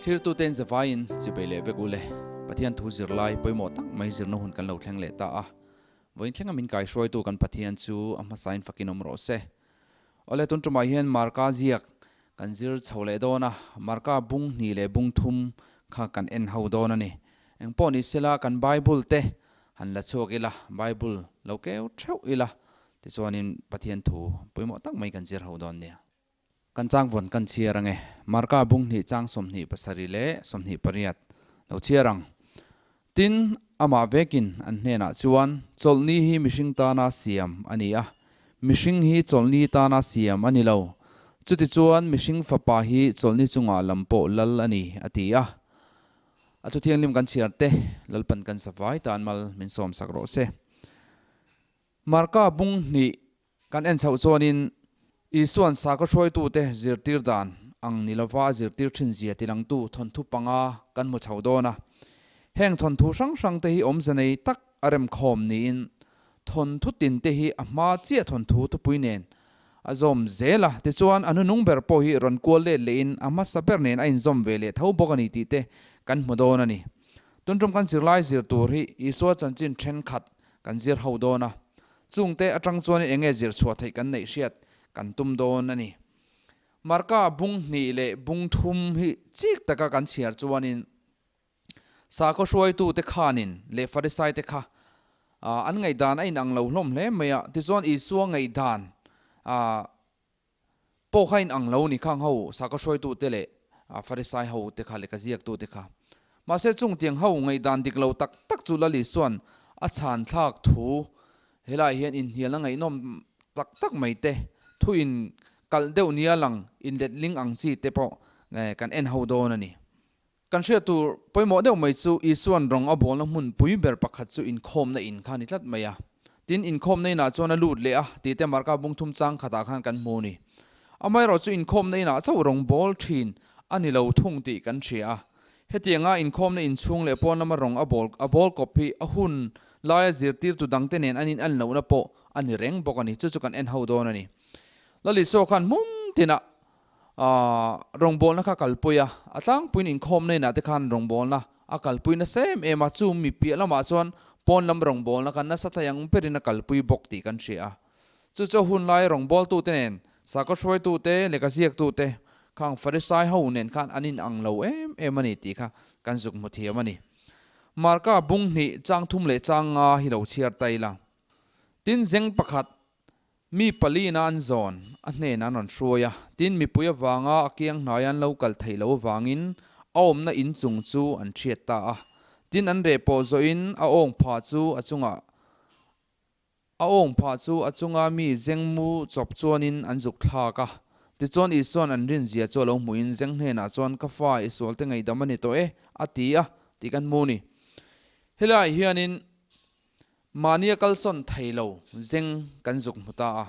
Thlirtute in zavaiin chibei leh vek ule. Pathian thu zirlai pawimawh tak mai zirna hun kan lo thleng leh ta a. Vawiin thlenga min kaihruaitu kan Pathian chu a hmasain fakin awm rawh se. Awle tun tumah hian Marka ziak kan zir chho leh dawn a, Marka bung hnih leh bung thum kha kan en ho dawn a ni. Engpawh ni sela kan Bible te han la chhuak ila, Bible lo keu theuh ila, tichuanin Pathian thu pawimawh tak mai kan zir ho dawn nia. Kan chang vawn kan chhiar ange. Marka bung hnih chang 27 leh 28 lo chhiar ang. Tin, amah vekin an hnenah chuan, Chawlhni hi mihring tana siam a ni a, mihring hi chawlhni tana siam a ni lo. Chutichuan mihring fapa hi chawlhni chungah lam pawh lal a ni, a ti a. A thu thianghlim kan chhiar te, Lalpan kan savai tan mal min sawmsak rawh se. Marka bung hnih Kan en chhoh chuanin Isua'n sakhaw hruaitute zirtir dan ang ni lova a zirtir thin zia tilangtu thawnthu panga kan hmu chho dawn a. Heng thawnthu hrang hrangte hi awmze nei tak a remkhawm niin thawnthu tinte hi a hma chiah thawnthu thupui nen a zawm zel a. Tichuan a hnunung ber pawh hi rawn kual let lehin a hmasa ber nen a inzawm ve leh tho bawk a ni tih te kan hmu dawn a ni. Tuntum kan zirlai zir tur hi Isua chanchin thenkhat kan zir ho dawn a. Chungte atang chuanin enge zir chhuah theih kan neih hriat kan tum dawn a ni. Marka bung hnih leh bung thum hi chik taka kan chhiar chuanin sakhaw hruaitute khanin leh Farisaite kha an ngaihdan a inang lo hlawm hle mai a, tichuan Isua ngaihdan pawh kha inang lo ni khang ho sakhaw hruaitute leh Farisai ho te kha lehkha ziaktute kha. Mahse chung tiang ho ngaihdan dik lo tak tak chu Lal Isua'n a chhan thlak thu helai hian inhnialna ngaihnawm tak tak mai te, thu in kalh deuh nia lang inletling ang chi te pawh kan en ho dawn a ni. Kan hriat tur pawimawh deuh mai chu Isua'n rawng a bawlna hmun pui ber pakhat chu inkhawmna in kha a ni tlat mai a. Tin, inkhawmna inah chuan a lut leh a, tih te Marka bung thum chang khatah khan kan hmu a ni. Amaherawhchu inkhawmna inah chauh rawng bawl thin a ni lo thung tih kan hria a. Hetianga inkhawmna inchhung leh pawn lama rawng a bawl a bawl kawp hi a hun laia zirtirtu dangte nen an in lohna pawh a ni reng bawk a ni. Chu chu kan en ho dawn a ni. Lal Isua khan hmun tinah Rawngbawlna kha kalpui a, a tlangpuiin inkhawmna inah te khan rawngbawlna a kalpui nasa em em a, chu mi piah lamah chuan pawn lam rawngbawlna kha nasa thei ang berin a kalpui bawk tih kan hria a. Chu chu a hun laia rawngbawltute nen, sakhaw hruaitute, lehkha ziaktute, khang Farisai ho nen khan an inang lo em em a ni tih kha kan zuk hmu thiam a ni. Marka bung hnih chang thum leh chang nga hi lo chhiar ta ila. Tin zeng pakhat Mi paliin an zawn, a hnenah an rawn hruai a, tin mipui avanga a kiang hnaia an lo kal theih loh avangin a awmna in chung chu an hriat ta a. Tin an reh pawh zawhin a awng phah chu a chungah a awng phah chu a chunga mi zengmu chawp chuanin an zuk thlak a. Tichuan Isua'n an rinzia chu a lo hmuhin zeng hnenah chuan ka fa i sualte ngaihdam a ni tawh e a ti a tih kan hmu a ni. Helaiah hianin Mahnia kalsawn thei lo zeng kan zuk hmu ta a.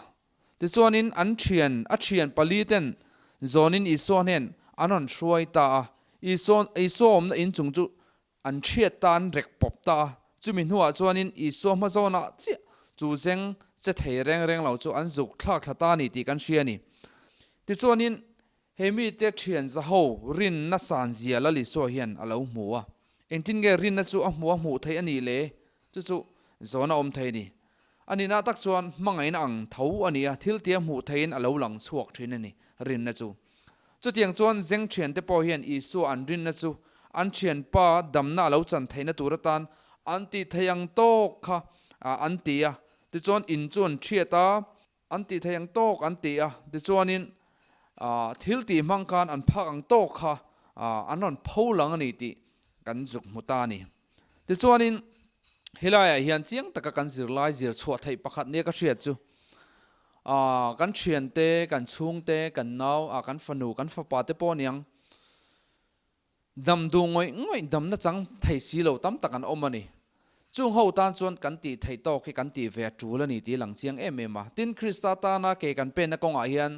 Tichuanin an thian, a thian pali ten zawnin Isua hnen an rawn hruai ta a. Isua, Isua awmna in chung chu an thiat ta, an rek pawp ta a. Chumi hnuah chuanin Isua hma zawnah chiah chu zeng che thei reng reng lo chu an zuk thlak thla ta a ni tih kan hria a ni. Tichuanin he mite thian zaho rinna sanzia Lal Isua hian a lo hmu a. Engtin nge rinna chu a hmuh a hmuh theih a nih le? Chu chu zawhna awm thei a ni. A nihna tak chuan hmangaihna ang tho a ni a, thil tia hmuh theihin a lo lang chhuak thin a ni, rinna chu. Chutiang chuan zeng thiante pawh hian Isua an rinna chu an thianpa damna a lo chan theihna tur atan an tih theih ang tawk kha an ti a. Tichuan in chu an thiat a, an tih theih ang tawk an ti a, tichuanin thil tih hmang khan an phak ang tawk kha an rawn pho lang a ni tih kan zuk hmu ta a ni. Tichuanin helaiah hian chiang taka kan zirlai zir chhuah theih pakhat nia ka hriat chu kan thiante, kan chhungte, kan nau, kan fanu, kan fapa te pawh aniang Dam duh ngawih ngawih damna chang thei si lo tam tak an awm a ni. Chung ho tan chuan kan tih theih tawk hi kan tih ve a tul a ni tih a lang chiang em em a. Tin, Krista tana ke kan penna kawngah hian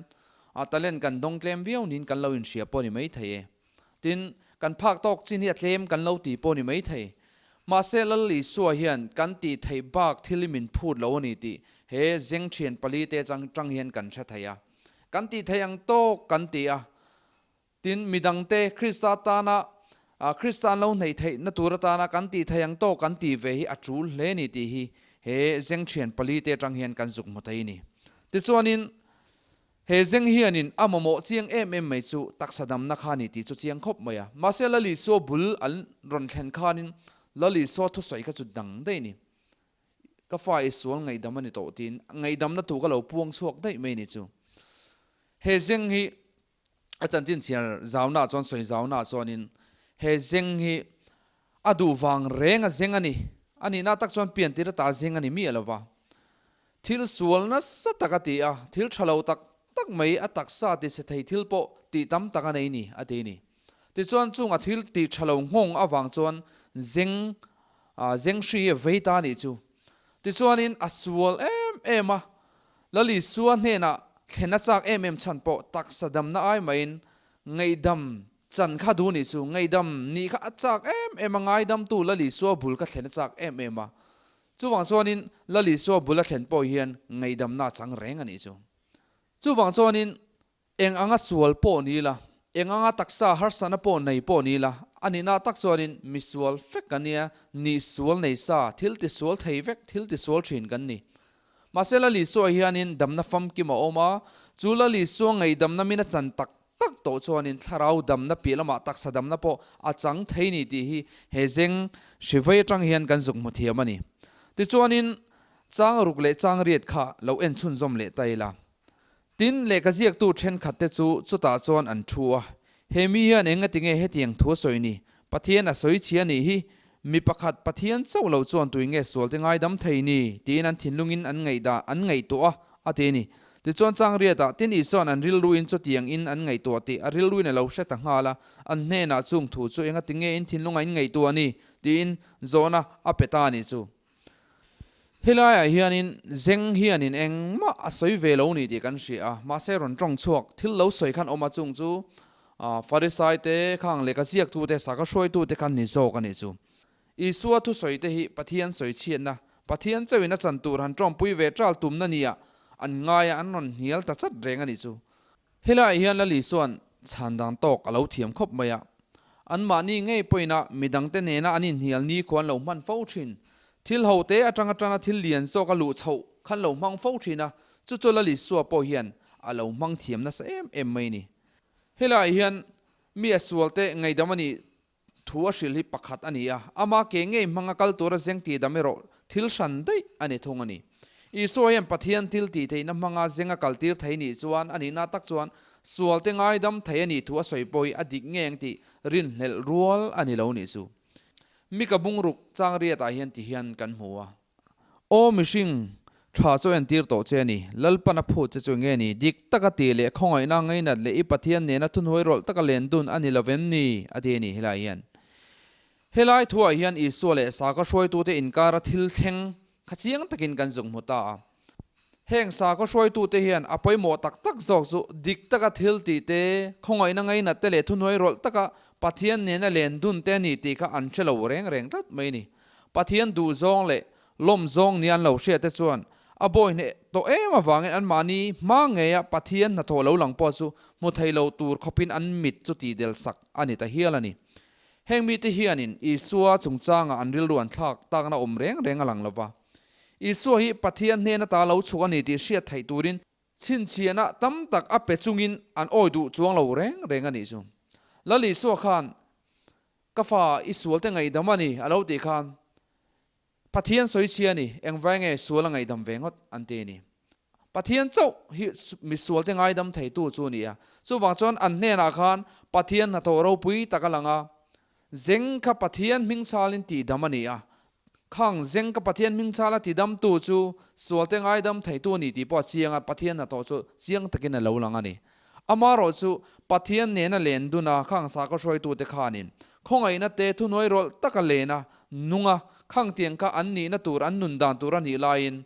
a talent kan dawng tlem viau niin kan lo inhria pawh a ni mai thei e. Tin, kan phak tawk chin hi a tlem kan lo ti pawh a ni mai thei. Mahse, Lal Isua hian kan tih theih bak thil hi min phut lo a ni tih he zeng thian pali te chang tang hian kan hre thei a. Kan tih theih ang tawk kan ti a. Tin, midangte Krista tana Krista an lo hneih theihna tur atana kan tih theih ang tawk kan tih ve hi a tul hle ni tih hi he zeng thian palite atang hian kan zuk hmu thei ni. Tichuanin, he zeng hianin a mamawh chiang em em mai chu taksa damna kha ni tih chu chiang khawp mai a. Mahse, Lal Isua bul an rawn thlen khanin Lal Isua thusawi kha chu dang daih ni. Ka fa i sual ngaihdam a ni tawh tiin ngaihdamna tur ka lo puang chhuak daih mai ni chu. He zeng hi a chanchin chhiar zauna chuan sawi zauna chuanin he zeng hi a duh vang reng a zeng a ni. A nihna tak chuan pian tir ata zeng a ni miah lova. Thil sual nasa tak a ti a, thil tha lo tak tak mai a taksa ti se thei thil pawh tih tam tak a nei ni a ti ni. Tichuan chung a thil tih tha lo nghawng avang chuan zeng zeng hri hi a vei ta a nih chu. Tichuanin a sual em em a, Lal Isua hnenah thlen a chak em em chhan pawh taksa damna ai maiin ngaihdam chan kha duh nih chu, ngaihdam nih kha a chak em em a, ngaidamtu Lal Isua bul kha thlen a chak em em a. Chuvang chuanin Lal Isua bul a thlen pawh hian ngaihdamna a chang reng a nih chu. Chuvang chuanin Eng anga sual pawh ni la, eng anga taksa harsatna pawh nei pawh ni la, a nihna tak chuanin mi sual fek kan nia, nih sual nei sa, thil ti sual thei vek, thil ti sual thin kan ni. Mahse Lal Isua hianin damna famkim a awm a, chu Lal Isua ngaihdamna min a chan tak tak tawh chuanin thlarau damna piah lamah taksa damna pawh a chang thei ni tih hi he zeng hrivei atang hian kan zuk hmu thiam a ni. Tichuanin chang ruk leh chang riat kha lo en chhunzawm leh ta ila. Tin, lehkha ziaktu thenkhatte chu chutah chuan an thu a, He mi hian eng ati nge hetiang thu a sawi ni? Pathian a sawi chhia nih hi. Mi pakhat Pathian chauh lo chuan tui nge sualte ngaidam thei ni? tiin an thinlungin an ngaihdah an ngaihtuah a, a ti a ni. Tichuan Changriatah tin Isua'n an rilruin chutiang in an ngaihtuah tih a rilruin a lo hre ta nghal a, an hnenah chung thu chu eng ati nge in thinlungah in ngaihtuah ni? tiin zawhna a pe ta a nih chu. Helaiah hianin zeng hianin engmah a sawi ve lo ni tih kan hria a, mahse rawn tawng chhuak thil lo sawi khan awm a chung chu Farisai te khang lehkha ziaktu te saka hruaitu te khan ni zawk a nih chu. Isua thusawi te hi Pathian sawi chhiatna, Pathian chauhin a chan tur han tawngpui ve ṭal tumna nia an ngai a an rawn hnial ta chat reng a nih chu. Helaiah hian Lal Isua'n chhan dan tawk a lo thiam khawp mai a, anmahni ngei pawhin-a midangte nena an inhnial ni khuan lo hman fo thin. Thil ho te atanga tana thil lian zawk a luh chhoh khan lo hmang fo thin a, chu chu Lal Isua pawh hian a lo hmang thiam nasa em em mai ni. Helaiah hian mi a sualte ngaihdam a nih Thu a hrilh hi pakhat a ni a, ama ke ngei hmanga kal tura zeng tih dam erawh thil hran daih a ni thung a ni. Isua hian Pathian thil tih theihna hmanga zenga kaltir thei nih chuan a nihna tak chuan sualte ngaidam thei a nih thu a sawi pawh hi a dik ngei ang tih rinhlelh rual a ni lo nih chu. Mika bungruk chang riatah hian ti hian kan hmu a. Aw mihring, tha chu entir tawh che a ni. Lalpan a phut che chu nge ni? Dik taka tih leh khawngaihna ngainat leh i Pathian nena thunhuai rawlh taka len dun a ni lo vem ni? a ti a ni helai hian. Helai thuah hian Isua leh sakhaw hruaitute inkara thil thleng kha chiang takin kan zuk hmu ta a. Heng sakhaw hruaitute hian a pawimawh tak tak zawk chu dik taka thil tih te, khawngaihna ngainat te leh thunhuai rawlh taka Pathian nena len dun te a ni tih kha an hre lo reng reng tlat mai a ni. Pathian duhzawng leh lawmzawng nia an lo hriat te chuan a bawi hneh tawh em avangin anmahni hma ngeia Pathian hnathawh lo lang pawh chu hmu thei lo tur khawpin an mit chu tidel sak a ni ta hial a ni. Heng mite hianin Isua chungchanga an rilru an thlak takna awm reng reng a lang lo va. Isua hi Pathian hnen ata lo chhuk a ni tih hriat theih turin chhinchhiahna tam tak a pe chungin an awi duh chuang lo reng reng a nih chu. Lal Isua khan Ka fa i sual te ngaihdam a ni a lo tih khan Pathian sawi chhia a ni, engvai nge sual a ngaihdam ve ngawt an ti a ni. Pathian chauh hi mi sual te ngaidam theitu chu a ni a, chuvang chuan an hnenah khan Pathian hnathawh ropui tak a lang a, zeng kha Pathian hmingchhalin tihdam a ni a, khang zeng ka Pathian hmingchhala tidamtu chu sual te ngaidam theitu a ni tih pawh a chiang a, Pathian hnathawh chu chiang takin a lo lang a ni. Amaherawh chu Pathian nena len dun a, khang sakhaw hruaitute khanin khawngaihna te thuhnuai rawlh taka len a, nung a, khang tiang kha an nihna tur, an nun dan tur a nih laiin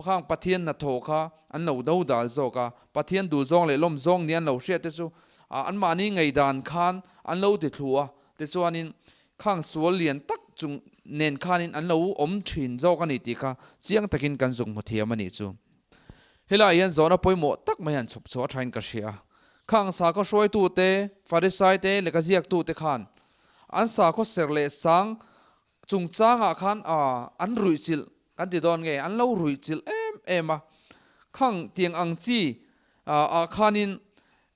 khang Pathian hnathawh kha an lo do dal zawk a, Pathian duhzawng leh lawmzawng nia an lo hriat te chu anmahni ngaidan khan an lo ti thlu a, tichuanin khang sual lian tak chung nen khanin an lo awm thin zawk a ni tih kha chiang takin kan zuk hmu thiam a nih chu. Helaiah hian zawhna pawimawh tak mai han chhawp chhuah a thain ka hria. Khang sakhaw hruaitute, Farisaite, lehkhaziaktute khan an sakhaw serh leh sang chungchangah khan an ruihchilh kan ti dawn nge, an lo ruihchilh em em a. Khang tiang ang chi ah khanin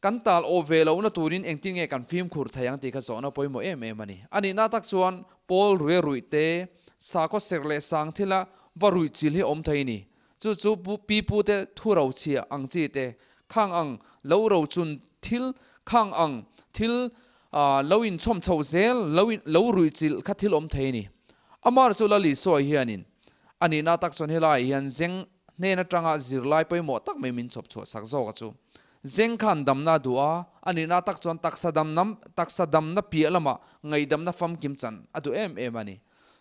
kan tal awh ve lohna turin engtin nge kan fimkhur thei ang tih kha zawhna pawimawh em em a ni. A nihna tak chuan Paul ruia ruih te, sakhaw serh leh sang thila va ruihchilh hi awm thei a ni. Chu chu pu pi pu te thu ro chhia ang chi te, khang ang lo ro chun thil, khang ang thil lo in chhawm chhoh zel, lo in lo ruih chilh kha thil awm thei a ni. Amar chu Lali sawi hianin a nihna tak chuan helaiah hian zeng hnen atanga zirlai pawimawh tak mai min chhawp chhuah sak zawk a chu. Zeng khan damna a duh a, a nihna tak chuan taksa damna taksa damna piah lamah ngaihdamna famkim chan a duh em em a ni.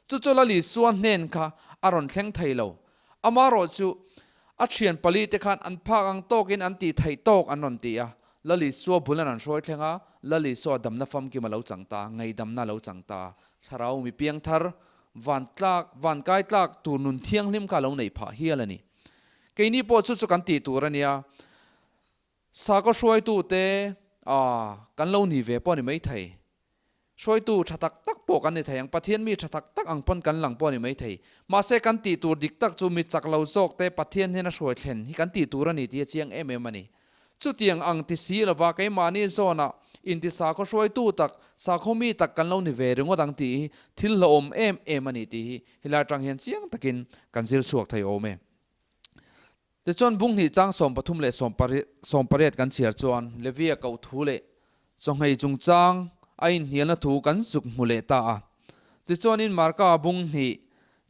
Chu chu Lali Sua hnen kha a rawn thleng thei lo. Amarawh chu a thian pali te khan an phak ang tawkin an tih theih tawk an rawn ti a, Lal Isua bul an rawn hruai thleng a, Lal Isua damna famkim a lo chang ta, ngaihdamna a lo chang ta, thlarau mi piang thar, van tlak, van kai tlak tur nun thianghlim kha a lo neih phah hial a ni. Keini pawh chu chu kan tih tur a nia, sakhaw hruaitute kan lo ni ve pawh a ni maithei. Hruaitu tha tak tak pawh kan ni thei ang, Pathian mi tha tak tak ang pawn kan lang pawh a ni mai thei. Mahse kan tih tur dik tak chu mi chak lo zawk te Pathian hian a hruai thlen hi kan tih tur a ni tih a chiang em em a ni. Chutiang ang ti si lova keimahni zawnah inti sakhaw hruaitu tak, sakhaw mi tak kan lo ni ve ringawt ang tih hi thil hlauhawm em em a ni tih hi helai atang hian chiang takin kan zir chhuak thei awm e. Tichuan bunghnih chang 13 leh 18 kan chhiar chuan Levia koh thu leh chawhngei chungchang a inhnialna thu kan zuk hmu leh ta a. Tichuanin Marka bunghnih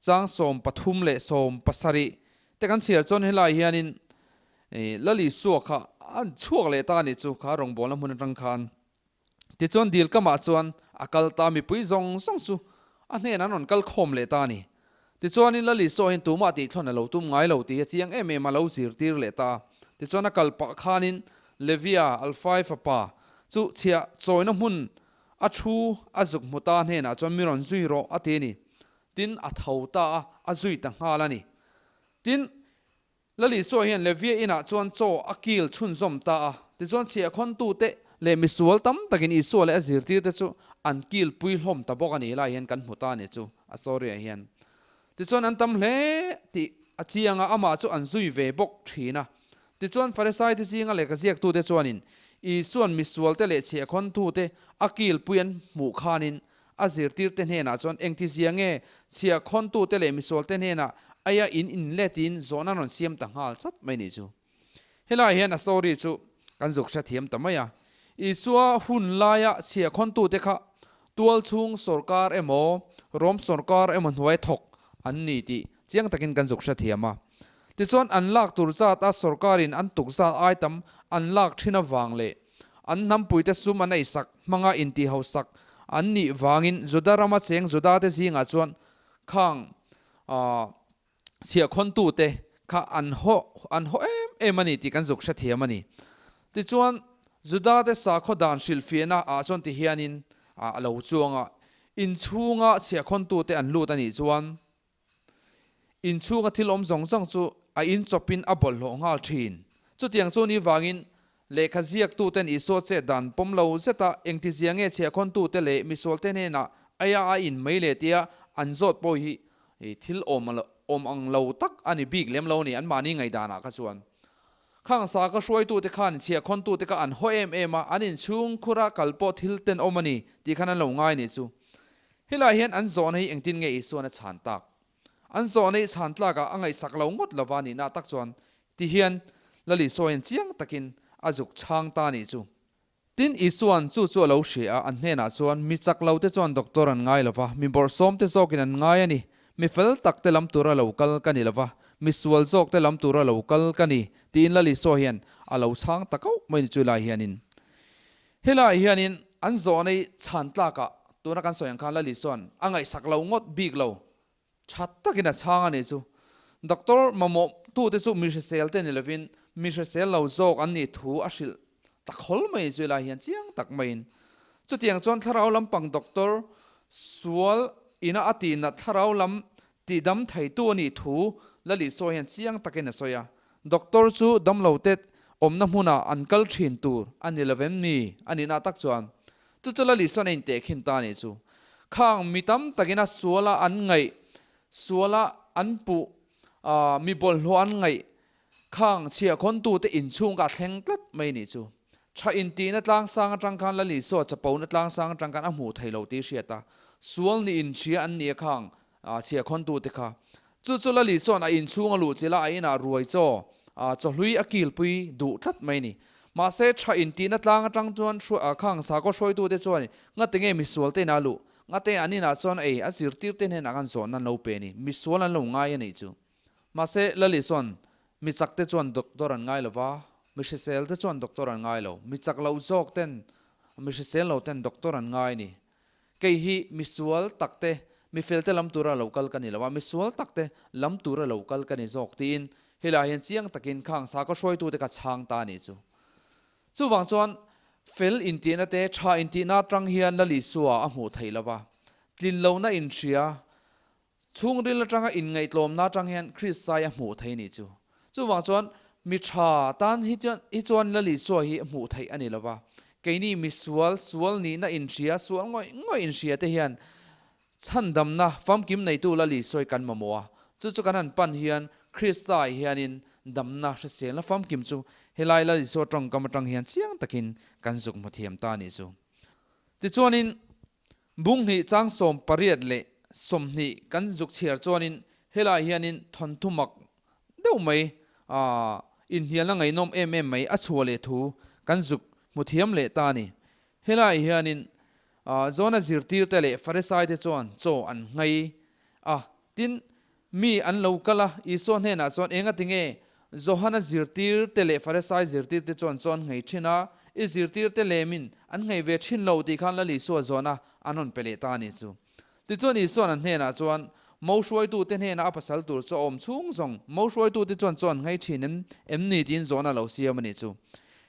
chang 13 leh 17 te kan chhiar chuan helai hianin Lal Isua kha a chhuak leh ta a nih chu kha rawngbawlna hmun atang khan. Tichuan dil kamah chuan a kal ta, mipui zawng zawng chu a hnenah an rawn kal khawm leh ta a ni. Tichuanin Lali saw hian tumah tihthlawn a lo tum ngai lo tih hi a chiang em em a lo zirtir leh ta a. Tichuan a kal pah khanin Levia, Alfai fapa, chu chhiah chawina hmun a thu a zuk hmu ta hnenah chuan mi rawn zui rawh a ti a ni. Tin, a tho ta a, a zui ta nghal a ni. Tin, Lal Isua hian Levia inah chuan chaw a kil chhunzawm ta a, tichuan chhiahkhawntute leh misual tam takin Isua leh a zirtirte chu an kilpui hlawm ta bawk a ni lai hian kan hmu ta a ni chu a story ah hian. Tichuan an tam hle tih a chiang a, amah chu an zui ve bawk thin a. Tichuan Farisaite zinga lehkha ziaktute chuanin Isua'n misualte leh chhiahkhawntute a kilpui an hmuh khanin A zirtirte hnenah chuan engtizia nge chhiahkhawntute leh misualte hnenah aia in inletin zawhna rawn siam ta nghal chat mai nih chu. Helaiah hian a story chu kan zuk hrethiam ta mai a. Isua hun laia chhiahkhawntute kha tualchhung sawrkar emaw Rom sawrkar emaw hnuai thawk an ni tih chiang takin kan zuk hrethiam a. Tichuan an lak tur zat a sawrkarin an tuk zat ai tam an lak thin avang leh An hnampuite sum an eisak hmanga intihhosak an nih vangin Juda rama cheng Judate zingah chuan khang chhiahkhawntute kha an haw an haw em em a ni tih kan zuk hrethiam a ni. Tichuan, Judate sakhaw dan hrilhfiahna ah chuan ti hianin a lo chuang a, inchhunga chhiahkhawntute an lut a nih chuan, Inchhunga thil awm zawng zawng chu a inchawpin a bawlhhlawh nghal thin. Chutiang chu ni vangin lehkha ziaktuten Isua chet dan pawm lo zeta engtizia nge chhiahkhawntute leh misualte hnenah aia a in mai leh tia an zawt pawh hi thil awm awm ang lo tak a ni bik lem lo a ni anmahni ngaihdanah kha chuan. Khang sakhaw hruaitute khan chhiahkhawntute kha an haw em em a, an inchhung khura kal pawh thil tenawm a ni tih khan an lo ngai nih chu. Helaiah hian an zawhna hi engtin nge Isuan a chhan tak? An zawhna hi chhan tlakah a ngaihsak lo ngawt lova nihna tak chuan ti hian Lal Isua hian chiang takin a zuk chhang ta nih chu. Tin, Isuan chu chu a lo hria a, an hnenah chuan, Mi chak lo te chuan doctor an ngai lova, mi bawrhsawm te zawkin an ngai a ni. Mi fel tak te lam tura lo kal ka ni lova, mi sual zawk te lam tura lo kal ka ni, tiin Lal Isua hian a lo chhang ta kauh mai ni chu lai hianin. Helaiah hianin an zawhna hi chhan tlakah tuna kan sawi ang khan Lali chuan a ngaihsak lo ngawt bik lo, tha takin a chhang a nih chu. Doctor mamawh tute chu mi hrisel te ni lovin mi hrisel lo zawk an nih thu a hrilh ta khawl mai chu helaiah hian chiang tak maiin. Chutiang chuan thlarau lampang doctor sual ina a tihnat thlarau lam Tihdam theitu a nih thu Lali sawi hian chiang takin a sawi a. Doctor chu damlo te awmna hmunah an kal thin tur a ni lovem ni? A nihna tak chuan chu chu Lal Isuan a intehkhin ta a nih chu. Khang mi tam takin a suala an ngaih, suala an puh, mi bawlhhlawh an ngaih khang chhiahkhawntute inchhung kha a thleng tlat mai a nih chu. Tha intihna tlangsang atang khan Lal Isua chapona tlangsang atang khan a hmuh thei lo tih hriat a, sual ni inhria an nih a khang chhiahkhawntute kha. Chu chu Lal Isua'n a inchhung a luh chilh a, a inah ruai chaw, chawhlui a kilpui duh tlat mai a ni. Mahse, tha intihna tlang atang chuan khang sakhaw hruaitute chuan ngate nge misual te inah luh, ngate an inah chuan ei a zirtirte hnenah khan zawhna an lo pe a ni, misual an lo ngai a nih chu. Mahse, Lal Isua'n mi chakte chuan doctor an ngai lo va, mi hrisel te chuan doctor an ngai lo, mi chak loh zawk ten, mi hrisel lo ten doctor an ngai a ni. Kei hi mi sual tak te, mi fel te lam tura lo kal ka ni lo a, mi sual tak te lam tura lo kal ka ni zawk tiin helaiah hian chiang takin khang sakhaw hruaitute kha chhang ta a nih chu. Chuvang chuan fel intihna te, tha intihna atang hian Lal Isua a hmuh theih lo va, tlin lohna inhria, Chhungril atanga inngaihtlawmna atang hian Kristai a hmuh theih a nih chu. Chuvang chuan mi tha tan hi hi chuan Lal Isua hi hmuh theih a ni lo va. Keini mi sual, sual nihna inhria, sual ngawih ngawih inhria te hian chhandamna famkim neitu Lal Isua hi kan mamawh a. Chu chu kan han pan hian Krista hianin damna hriselna famkim chu helai Lal Isua tawngkam atang hian chiang takin kan zuk hmu thiam ta a nih chu. Tichuanin Bung hnih chang 18 leh 20 kan zuk chhiar chuanin helai hianin thawnthu mak deuh mai aah inhnialna ngaihnawm em em mai a chhuah leh thu kan zuk hmu thiam leh ta a ni. Helai hianin aah Jona zirtirte leh Farisaite chuan chaw an nghei a, tin mi an lo kal a, Isua hnenah chuan enga tinge Johana zirtirte leh Farisai zirtirte chuan chaw an nghei thin a, i zirtirte lemin an nghei ve thin lo tih khan Lal Isua zawhna an rawn pe leh ta a nih chu. Tichuan Isua'n an hnenah chuan, Mo hruaitute hnenah a pasal tur chaw awm chhung zawng mo hruaitute chuan chaw an nghei thin em em ni tiin zawhna a lo siam a nih chu.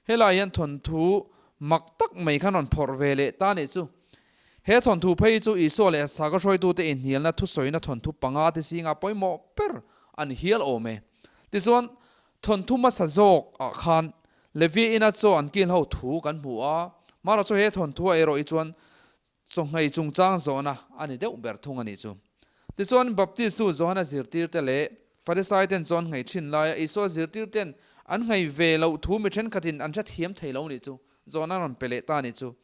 Helai hian thawnthu mak tak mai khan rawn phawrh ve leh ta a nih chu. He thawnthu phei chu Isua leh sakhaw hruaitute inhnialna thusawina thawnthu panga te zinga pawimawh ber a ni hial awm e. Tichuan, thawnthu hmasa zawk ah khan Levi ina chaw an kil ho thu kan hmu a, mahrawh chu he thawnthu ah erawh hi chuan chawnghei chungchang zawhna a ni deuh ber thung a nih chu. Tichuan, Baptist tu Johana zirtirte leh Farisai ten chaw an nghei thin laia Isua zirtirten an nghei ve loh thu mi thenkhatin an hrethiam thei lo nih chu zawhna an rawn pe leh ta a nih chu.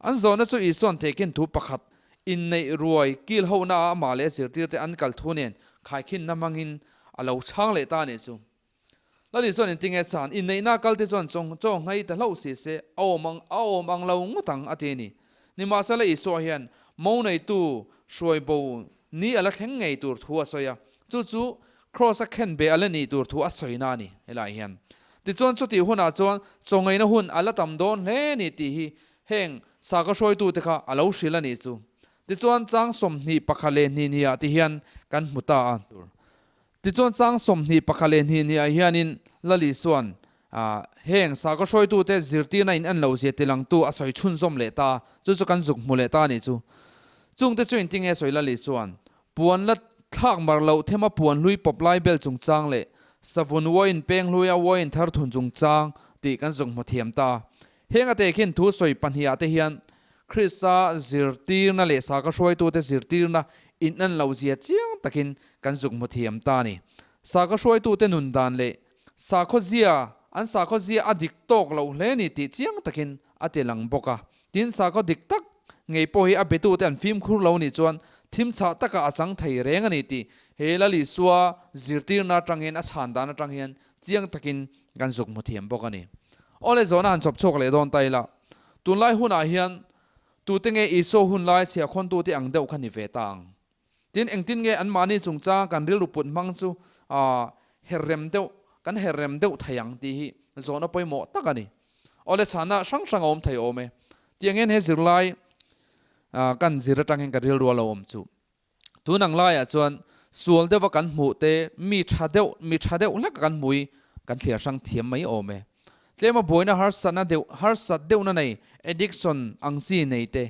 An zawhna chu Isua'n tehkhin thu pakhat inneih ruai kil hohna ah amah leh a zirtirte an kal thu nen khaikhinna hmangin a lo chhang leh ta a nih chu. Lal Isua'n engtinge chan inneihna kalte chuan chaw nghei ta hlauh si se a awm ang a awm ang lo ngawt ang a ti a ni. Nimahsela Isua hian mo neitu hruai bo ni a la thleng ngei tur thu a sawi a, chu chu Kraws a khen be a la nih tur thu a sawina a ni helaiah hian. Tichuan chutih hunah chuan chaw ngeina hun a la tam dawn hle ni tih hi heng sakhaw hruaitute kha a lo hrilh a nih chu. Tichuan chang 21 leh hnih hnih ah ti hian kan hmu ta a. Tichuan chang 21 leh hnih hnih ah hianin Lal Isua'n heng sakhaw hruaitute zirtirna in en lohzia tilangtu a sawi chhunzawm leh ta a, chu chu kan zuk hmu leh ta a nih chu. Chungte chu engtinge sawi Lal Isua'n Puan la thlak mar loh thema puan hlui pawp lai bel chungchang leh savun uain peng hluia uain thar thun chungchang tih kan zuk hmu thiam ta. Heng a tehkhin thu sawi pahnih ah te hian Krista zirtirna leh sakhaw hruaitute zirtirna inan loh zia chiang takin kan zuk hmu thiam ta a ni. Sakhaw hruaitute nun dan leh sakhaw zia an sakhaw zia a dik tawk loh hle ni tih chiang takin a ti lang bawk a. Tin, sakhaw dik tak ngei pawh hi a betute an fimkhur lo nih chuan thim chhah takah a chang thei reng a ni tih he Lal Isua zirtirna atang hian a chhan dan atang hian chiang takin kan zuk hmu thiam bawk a ni. Awle zawhna han chawp chhuak leh dawn ta ila, tunlai hunah hian tute nge Isua hun lai chhiahkhawntute ang deuh kha ni ve ta ang? Tin, engtin nge anmahni chungchanga kan rilru put hmang chu her rem deuh, kan her rem deuh thei ang tih hi zawhna pawimawh tak a ni. Awle chhana hrang hrang a awm thei awm e. Tiang hian he zirlai kan zir atang hian ka rilru a lo awm chu. Tun ang laiah chuan sual deuha kan hmuh te, mi tha deuh, mi tha deuh hlek a kan hmuh hi kan thliar hrang thiam mai awm e. Tlema buaina harsatna deuh, harsat deuhna nei, addiction ang chi nei te,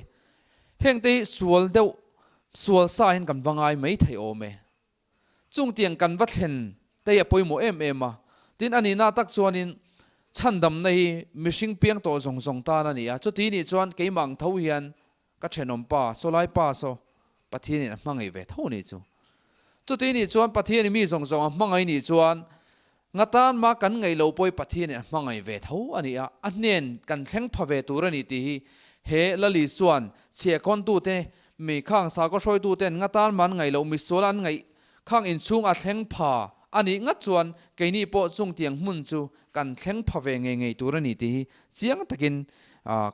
Hengte hi sual deuh, sual sa hian kan va ngai mai thei awm e. Chungtiang kan va thlen te hi a pawimawh em em a. Tin, a nihna tak chuanin Chhandamna hi mihring piang tawh zawng zawng tan a ni a, chuti nih chuan keimah ang tho hian ka thenawm pa, sawlai pa saw Pathianin a hmangaih ve tho nih chu. Chuti nih chuan Pathianin mi zawng zawng a hmangaih nih chuan ngatan mah kan ngaih loh pawhin Pathianin a hmangaih ve tho a ni a, a hnen kan thleng pha ve tur a ni tih hi he Lali chuan chhiahkhawntute, mi khang sakhaw hruaituten ngatan mah an ngaih loh misual an ngaih Khang inchhung a thleng pha a nih ngat chuan keini pawh chungtiang hmun chu kan thleng pha ve ngei ngei tur a ni tih hi chiang takin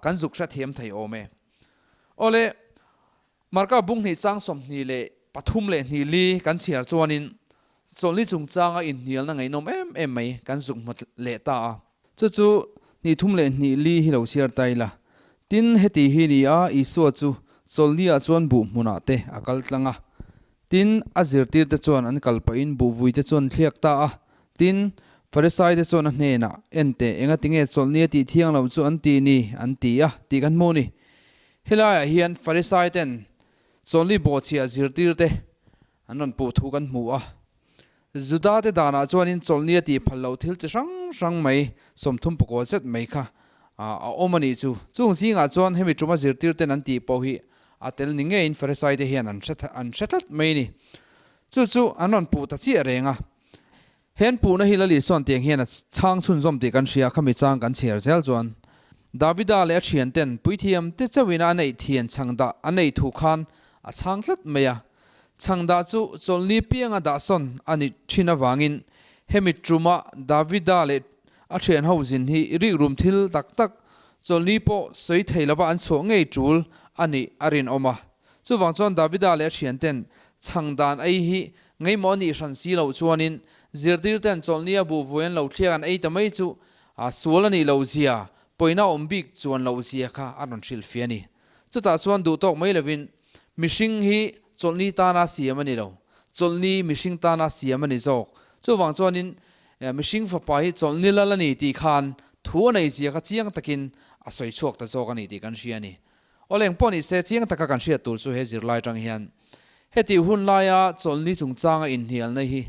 kan zuk hre thiam thei awm e. Awle, Marka bung hnih chang 23 leh hnih li kan chhiar chuanin chawlhni chungchanga inhnialna ngaihnawm em em mai kan zuk hmu leh ta a. Chu chu hnih thum leh hnih li hi lo chhiar ta ila. Tin, heti hi ni a, Isua chu chawlhniah chuan buh hmunah te a kal tlang a. Tin, a zirtirte chuan an kal pahin buhvuite chu an thliak ta a. Tin, Farisaite chuan a hnenah, Enteh, engatinge chawlhni a tih thiang loh chu an ti ni? an ti a, tih kan hmu a ni. Helaiah hian Farisaiten chawlhni bawhchhiah zirtirte an rawn puh thu kan hmu a. Judate danah chuanin chawlhni a tih phal loh thil chi hrang hrang mai, 30 zet mai kha a awm a nih chu. Chung zingah chuan hemi tuma zirtirten an tih pawh hi a tel ni ngeiin Farisaite hian an hre an hre tlat mai a ni. Chu chu an rawn puh ta chiah reng a. Hen puhna hi Lali sawn tiang hian a chhang chhunzawm tih kan hria khami chang kan chhiar zel chuan Davida leh a thianten puithiam te chauhin a neih thian chhang dah a neih thu khan a chhang tlat mai a. Chhang dah chu chawlhni pianga dah sawn a ni thin avangin hemi tuma Davida leh a thian ho zin hi rikrum thil tak tak chawlhni pawh sawi thei lova an chhuah ngei tul a nih a rinawm a. Chuvang chuan Davida leh a thianten chhang dan ei hi ngaimawh a nih hran si loh chuanin zirtirten chawlhni a buh vui an lo thliak an ei ta mai chu sual a nih loh zia, pawina awm bik chuan loh zia kha a rawn hrilhfiah a ni. Chutah chuan duhtawk mai lovin Mihring hi chawlhni tana siam a ni lo, chawlhni mihring tana siam a ni zawk. Chuvang chuanin mihring fapa hi chawlhni lal a ni tih khan thu a nei zia kha chiang takin a sawi chhuak ta zawk a ni tih kan hria a ni. Aw leng pawh ni se chiang taka kan hriat tur chu he zirlai atang hian heti hun laia chawlhni chungchanga inhnialna hi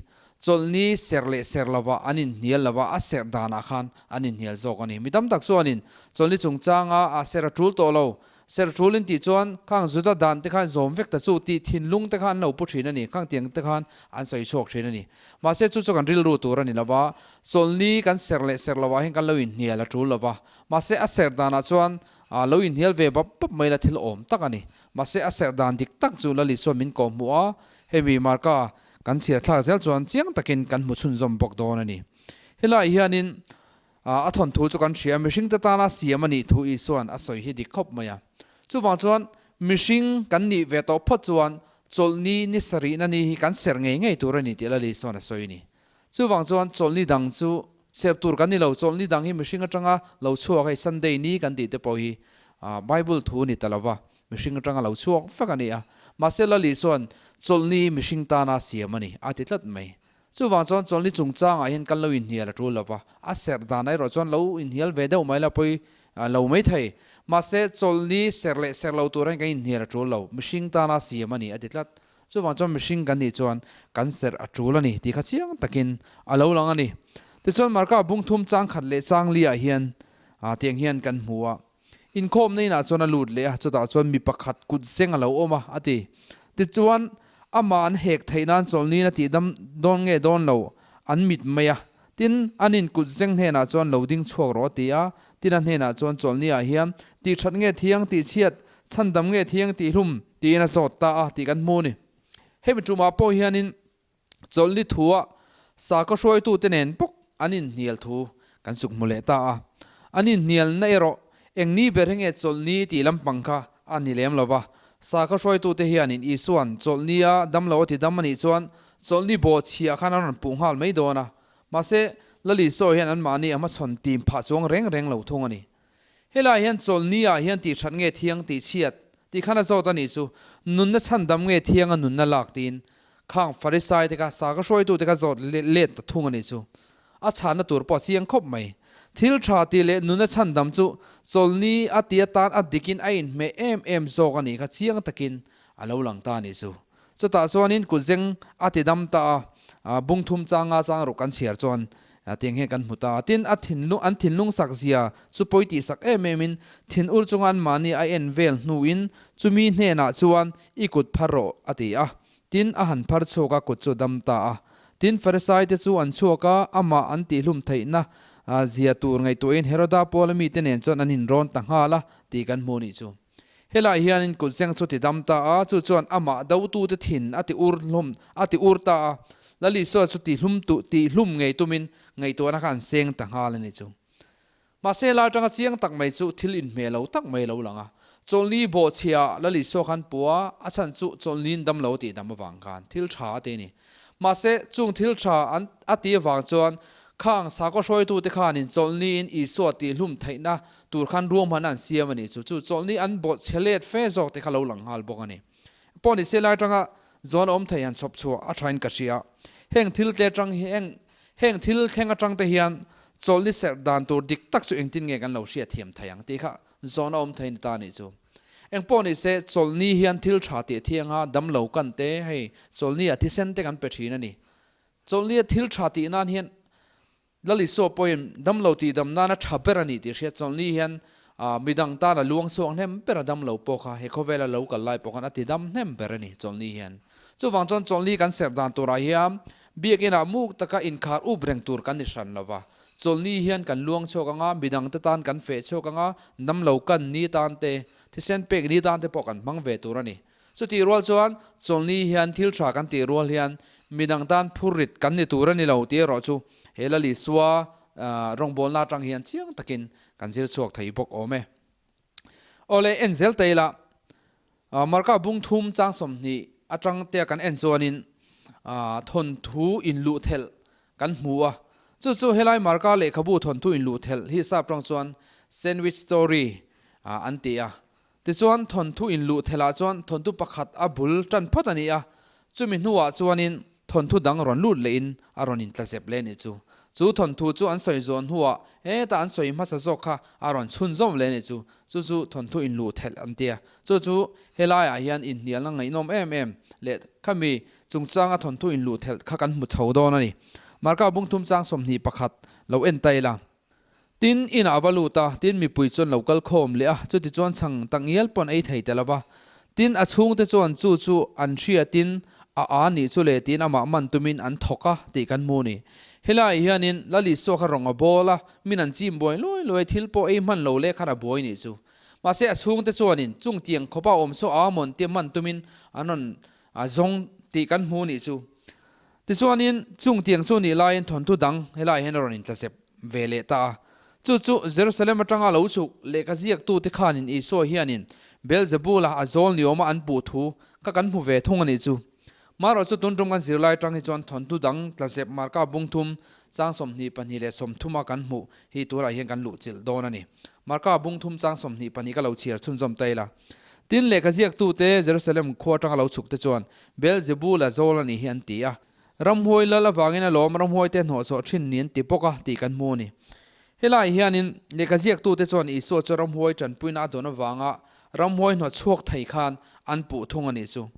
chawlhni serh leh serh lova an inhnial lova a serh danah khan an inhnial zawk a ni. Mi tam tak chuanin chawlhni chungchanga a serh a tul tawh lo Serhtul in tih chuan khang Juda dan te khan zawm vek ta chu tih thinlung te kha an lo pu thin a ni, khang tiang te khan an sawi chhuak thin a ni. Mahse chu chu kan rilru tur a ni lo va, chawlhni kan serh leh serh lovah hian kan lo inhnial a tul lo va, mahse a serh danah chuan lo inhnial ve bap bap mai la thil awm tak a ni. Mahse a serh dan dik tak chu Lali chuan min kawhhmuh a, hemi Marka kan chhiar thlak zel chuan chiang takin kan hmu chhunzawm bawk dawn a ni. Helaiah hianin A thawnthu chu kan hria, mihringte tana siam a nih thu Isua'n a sawi hi dik khawp mai a. Chuvang chuan mihring kan nih ve tawh phawt chuan chawlhni ni sarihna ni hi kan serh ngei ngei tur a ni tih Lal Isua'n a sawi a ni. Chuvang chuan chawlhni dang chu serh tur kan ni lo, chawlhni dang hi mihring atanga lo chhuak hei Sunday ni kan tih te pawh hi Bible thu ni ta lo va, mihring atanga lo chhuak vek a ni a. Mahse Lal Isua'n chawlhni mihring tana siam a ni a ti tlat mai. Chuvang chuan chawlhni chungchangah hian kan lo inhnial a tul lo va, a serh dan erawh chuan lo inhnial ve deuh mai la pawi lo mai thei. Mahse, chawlhni serh leh serh lo tur hian kan inhnial a tul lo, mihring tana siam a ni a ti tlat. Chuvang chuan mihring kan nih chuan kan serh a tul a ni tih kha chiang takin a lo lang a ni. Tichuan Marka bung thum chang khat leh chang liah hian tiang hian kan hmu a, Inkhawmna inah chuan a lut leh a, chutah chuan mi pakhat kut zeng a lo awm a, a ti. Tichuan, amah an hek theih nan chawlhniin a tihdam dawn nge dawn lo an mit mai a. Tin, anin kut zeng hnenah chuan lo ding chhuak rawh a ti a, tin a hnenah chuan chawlhniah hian tih that nge thiang tih chhiat, chhandam nge thiang tih hlum tiin a zawt ta a tih kan hmu a ni. Hemi tumah pawh hianin Chawlhni thua sakhaw hruaitute nen bawk an inhnial thu kan suk hmu leh ta a. An inhnialna erawh eng ni ber hi nge chawlhni tih lampang kha a ni lem lo va. Sakhaw hruaitute hianin Isua'n chawlhnia damlo a ti dam a nih chuan chawlhni bawhchhiah khan an rawn puh nghal mai dawn a. Mahse, Lal Isua hian anmahni a hmachhawn tim phah chuang reng reng lo thung a ni. Helaiah hian chawlhni ah hian tih that nge thiang tih chhiat tih khan a zawt a nih chu, nunna chhandam nge thiang a nunna lak tiin khang Farisai te kha sakhaw hruaitu te kha zawt let ta thung a nih chu. A chhanna tur pawh a chiang khawp mai. Thil tha tih leh nunna chhandam chu chawlhni a ti atan a dikin a inhmeh em em zawk a nih kha chiang takin a lo lang ta a nih chu. Chutah chuanin kutzeng a ti dam ta a, bung thum changa chang ruk kan chhiar chuan. Tiang hian kan hmu ta a. Tin, a thinlung, an thinlung sak zia chu pawi tih sak em em in, thin ur chunga an mahni a en vel hnuin chumi hnenah chuan, I kut phar rawh, a ti a. Tin, a han phar chhuak a, kut chu a dam ta a. Tin, Farisai te chu an chhuak a, amah an tihlum theihna zia tur ngaihtuahin Heroda Paula mite nen chuan an inrawn ta nghal a, tih kan hmu nih chu. Helai hianin kutzeng chu ti dam ta a, chu chuan amah dotute thin a ti ur hlawm a ti ur ta a, Lal Isua chu ti hlum tu ti hlum ngei tumin ngaihtuahna kha an seng ta nghal a ni chu. Mahse helai atanga chiang tak mai chu thil inhmeh lo tak mai a lo lang a, chawlhni bawhchhia ah Lal Isua khan pua a chhan chu chawlhniin dam lo a tih dam avang khan thil tha a ti a ni. Mahse, chung thil tha an a ti avang chuan khang sakhaw hruaitute khanin chawlhniin Isua tihhlum theihna tur khan ruahmanna an siam a nih chu. Chu chawlhni an bawlh chhe let fe zawk te kha lo lang nghal bawk a ni. Pawh ni se lai atanga zawn a awm thei han chhawp chhuah a thain ka hria. Heng thil tle atang hi heng heng thil thleng atang te hian chawlhni serh dan tur dik tak chu engtin nge kan lo hriatthiam thei ang tih kha zawn a awm thei ni ta a nih chu. Engpawh ni se, chawlhni hian thil tha tih a thiang a, damlo kan te, hei chawlhni ah thisen te kan pe thin a ni. Chawlhni a thil tha tih nan hian Lal Isua pawhin damlo tih dam nana tha ber a ni tih hria. Chawlhni hian midang tan a luang chhuak hnem ber a, damlo pawh kha he khawvela lo kal lai pawh khan a ti dam hnem ber a ni chawlhni hian. Chuvang chuan chawlhni kan serh dan turah hian biakinn ah muk taka inkhar up reng tur kan ni hran lova, Chawlhni hian kan luang chhuak ang a, midangte tan kan feh chhuak ang a, damlo kan ni tan te, thisen pek ni tan te pawh kan hmang ve tur a ni. Chutih rual chuan chawlhni hian thil tha kan tih rual hian midang tan phurrit kan ni tur a ni lo tih erawh chu he Lal Isua rawngbawlna atang hian chiang takin kan zir chhuak thei bawk awm e. Awle, en zel ta ila, Marka bung thum chang 20 atang tea kan en chuanin thawnthu inluhthelh kan hmu a. Chu chu helai Marka lehkhabu thawnthu inluhthelh hi sap tawng chuan sandwich story an ti a. Tichuan thawnthu inluhthelh ah chuan thawnthu pakhat a bul tan phawt a ni a, chumi hnuah chuanin Thawnthu dang rawn lut lehin a rawn intlazep leh anih chu. Chu thawnthu chu an sawi zawh hnuah heta an sawi hmasa zawk kha a rawn chhunzawm leh anih chu. Chu chu thawnthu inluh thelh an tia. Chu chu helaiah hian inhnialna ngaihnawm em em leh khami chungchanga thawnthu inluh thelh kha kan hmu chho dawn a ni. Marka bungthum chang 21 lo en ta ila. Tin, inah a va lut a, tin mipui chuan lo kal khawm leh a, chutichuan chhang tak ngial pawh an ei thei tel a va. Tin, a chhungte chuan chu chu an hriatin a a nih chu le tiin amah man tumin an thawk a tih kan hmu a ni. Helaiah hianin Lal Isua kha rawng a bawl a, min an chim buai luai luai, thil pawh ei hman lo leh khan a buai nih chu. Mahse, a chhungte chuanin chung tiang khawpa awm saw a mawn tia man tumin an rawn zawng tih kan hmu nih chu. Tichuanin, chung tiang chu nih laiin thawnthu dang helaiah hian a rawn intlazep ve leh ta a. Chu chu Jerusalem atanga lo chhuk lehkha ziaktute khanin Isua hianin Beelzebula a zawl ni awma an puh thu kha kan hmu ve thung a nih chu. Marawh chu tun tum kan zirlai atang hi chuan thawnthu dang tlazep Marka bung thum chang 22 leh 30 a kan hmuh hi tunah hian kan luhchilh dawn a ni. Marka bung thum chang 22 ka lo chhiar chhunzawm ta ila. Tin, lehkha ziaktute Jerusalem khua atanga lo chhukte chuan Beelzebul a zawl a nih hi an ti a. Ramhuai lal avangin alawm ramhuai te hnawhchhuah thin ni an ti bawk a tih kan hmu a ni. Helaiah hianin lehkha ziaktute chuan Isua chu ramhuai tanpuina a dawn avanga ramhuai hnawhchhuak thei khan an puh thung a nih chu.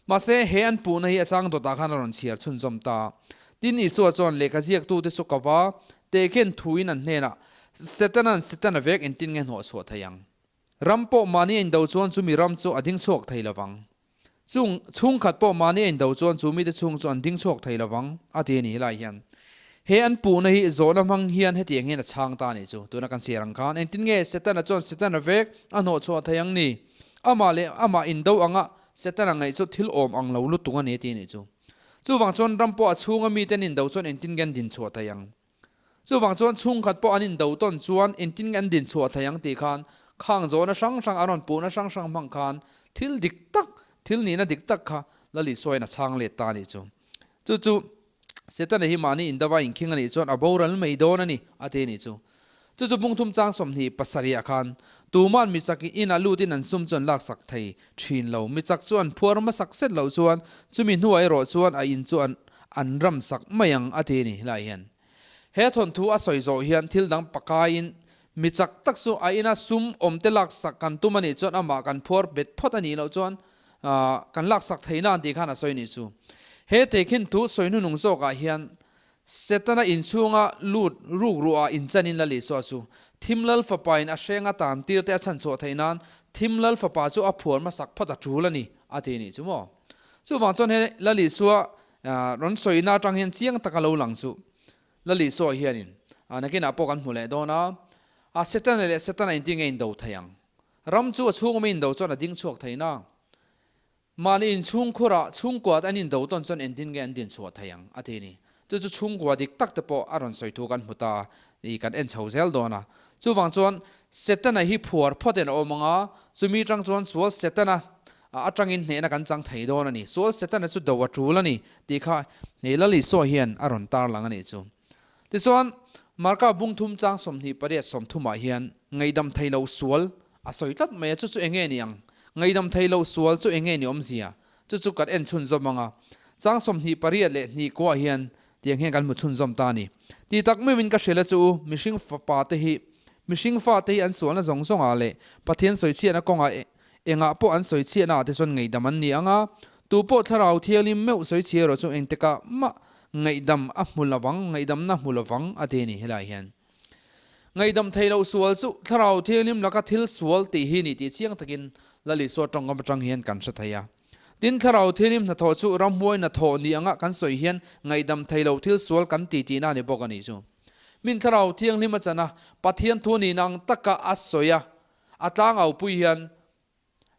Mahse, he an puhna hi a chang dawtah khan a rawn chhiar chhunzawm ta. Tin, Isua chuan lehkha ziaktute chu ka va tehkhen thuin an hnenah, Setana'n Setana vek engtin nge hnawhchhuah thei ang? Ram pawh mahni a indo chuan chumi ram chu a ding chhuak thei lovang. Chung chhungkhat pawh mahni a indo chuan chu mite chhung chu an ding chhuak thei lovang, a ti a ni helai hian. He an puhna hi zawhna hmang hian hetiang hian a chhang ta a nih chu. Tuna kan chhiar ang khan engtin nge Setana chuan Setana vek a hnawhchhuah thei ang ni? Amah leh amah indo anga Setana ngaih chu thil awm ang lo lutuk a ni a ti a nih chu. Chuvang chuan ram pawh a chhunga mite an indo chuan engtin nge an dinchhuah thei ang? Chuvang chuan chhungkhat pawh an indo tawn chuan engtin nge an dinchhuah thei ang tih khan khang zawhna hrang hrang a rawn puhna hrang hrang hmang khan thil dik tak, thil nihna dik tak kha Lal Isuain a chhang let ta a nih chu. Chu chu Setana hi mahni indava inkhing a nih chuan a boral mai dawn a ni a ti a nih chu. Chu chu bungthum chang 27 ah khan tuman mi chak inah lutin an sum chu an laksak thei thin lo. Mi chak chu an phuar hmasak set loh chuan chumi hnuah erawh chuan a in chu an an ramsak mai ang a ti a ni helaiah hian. He thawnthu a sawi zawh hian thil dang pakaiin mi chak tak chu a ina sum awmte laksak kan tum a nih chuan amah kan phuar bet phawt a nih loh chuan kan laksak thei nan tih khan a sawi a nih chu. He tehkhin thu sawi hnunung zawkah hian. Setana inchhunga lut ruk ruah inchanin Lal Isua chu Thim Lal Fapain a hrenga tan tirte a chhanchhuah theih nan Thim Lal Fapa chu a phuar hmasak phawt a tul a ni, a ti nih chu maw. Chuvang chuan he Lal Isua rawn sawina atang hian chiang taka lo lang chu Lal Isua hianin nakinah pawh kan hmu leh dawn a, a Setana leh Setana inti nge indo thei ang? Ram chu a chhung awm indo chuan a ding chhuak thei na. Mahni inchhungkhurah chhungkua te an indo tawn chuan engtin nge an din chhuah thei ang? a ti a ni. Chu chu chhungkua dik tak te pawh a rawn sawi thu kan hmu ta a, i kan en chho zel dawn a. Chuvang chuan Setana hi phuar phawtin a awm ang a, chumi tang chuan sual Setana atangin hnehna kan chang thei dawn a ni. Sual Setana chu do a tul a ni tih kha he Lal Isua hian a rawn tarlang a nih chu. Tichuan, Marka bung thum chang 28 30 ah hian ngaihdam thei lo sual a sawi tlat mai a, chu chu enge ni ang? Ngaihdam thei lo sual chu enge ni awmzia? Chu chu kan en chhunzawm ang a. Chang 28 leh hnih kuah hian tiang hian kan hmu chhunzawm ta a ni. Ti tak meuhin ka hrilh a chu u, mihring fapa te hi, mihring fate hi an sualna zawng zawngah leh Pathian sawichhiatna kawngah engah pawh an sawichhiatna ah te chuan ngaihdam an ni ang a, tupawh Thlarau Thianghlim meuh sawichhia erawh chu engtikah mah Ngaihdam a hmu lovang, ngaihdamna hmu lovang a ti a ni helai hian. Ngaihdam thei loh sual chu Thlarau Thianghlim laka thil sual tih hi ni tih chiang takin Lal Isua tawngkam atang hian kan hre thei a. Tin, Thlarau Thianghlim hnathawh chu ramhuai hnathawh ni anga kan sawi hian ngaihdam thei loh thil sual kan ti tihna a ni bawk a nih chu. Min Thlarau Thianghlim a chan a, Pathian thu nih nang taka a sawi a, a tlangaupui hian